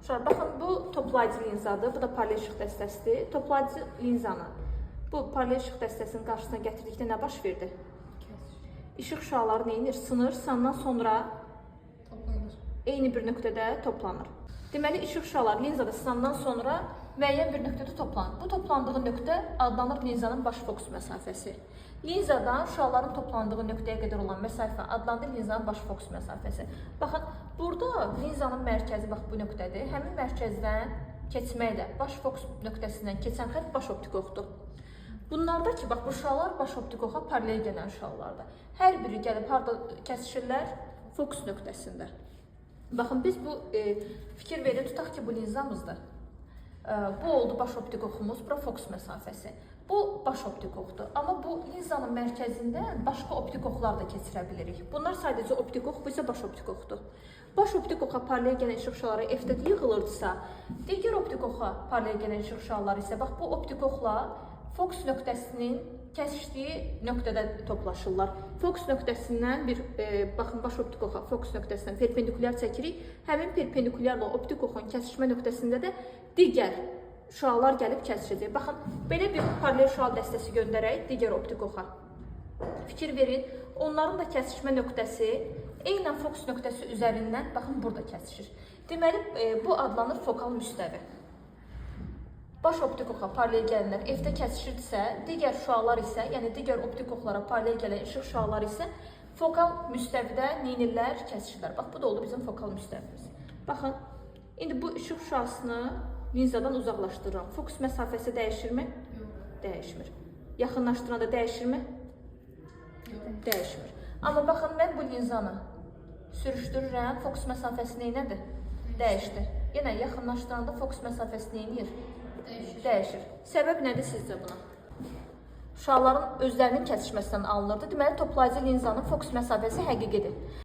Uşaqlar, baxın, bu toplayıcı linzadır, bu da paralel işıq dəstəsidir. Toplayıcı linzanı bu paralel işıq dəstəsinin qarşısına gətirdikdə nə baş verdi? İşıq şüaları nə edir? Sınır, sınandan sonra Toplanır. Eyni bir nöqtədə toplanır. Deməli, işıq şüaları linzada sınandan sonra müəyyən bir nöqtədə toplanır. Bu toplandığı nöqtə adlanır linzanın baş fokus məsafəsi. Linzadan şüaların toplandığı nöqtəyə qədər olan məsafə adlanır linzanın baş fokus məsafəsi. Baxın, burada linzanın mərkəzi bax bu nöqtədir. Həmin mərkəzdən keçməklə baş fokus nöqtəsindən keçən xətt baş optik oxdur. Bunlarda ki, bax bu şüalar baş optik oxa paralel gələn şüalardır. Hər biri gəlib harda kəsişirlər? Fokus nöqtəsində. Baxın, biz bu fikir verin, tutaq ki, bu linzamızdır. Bu oldu baş optik oxumuz, bura fokus məsafəsi. Bu baş optik oxdur. Amma bu linzanın mərkəzindən başqa optik oxlar da keçirə bilirik. Bunlar sadəcə optik ox, bu isə baş optik oxdur. Baş optik oxa paralel gələn işıq şüaları F-də yığılırdısa, digər optik oxa paralel gələn işıq şüaları isə bax bu optik oxla fokus nöqtəsinin kəsişdiyi nöqtədə toplaşırlar. Fokus nöqtəsindən bir baxın baş optik oxa fokus nöqtəsindən perpendikulyar çəkirik. Həmin perpendikulyarla optik oxun kəsişmə nöqtəsində də digər şüalar gəlib kəsişəcək. Baxın, belə bir paralel şüa dəstəsi göndərək digər optik oxa. Fikir verin, onların da kəsişmə nöqtəsi eynən fokus nöqtəsi üzərindən baxın burada kəsişir. Deməli, bu adlanır fokal müstəvi. Baş optik oxa paralel gələnlər F-də kəsişirdisə, digər şüalar isə, yəni digər optik oxlara paralel gələn işıq şüaları isə fokal müstəvidə neynirlər? Kəsişirlər. Bax, bu da oldu bizim fokal müstəvimiz. Baxın, indi bu işıq şüasını linzadan uzaqlaşdırıram. Fokus məsafəsi dəyişirmi? Yox. Dəyişmir. Yaxınlaşdıranda dəyişirmi? Yox. Dəyişmir. Amma baxın, mən bu linzanı sürüşdürürəm, fokus məsafəsi neynədir? Dəyişdi. Yenə yaxınlaşdıranda fokus məsafəsi neynir? Dəyişir. Dəyişir. Səbəb nədir sizcə buna? Şüaların özlərinin kəsişməsindən alınırdı. Deməli, toplayıcı linzanın fokus məsafəsi həqiqidir.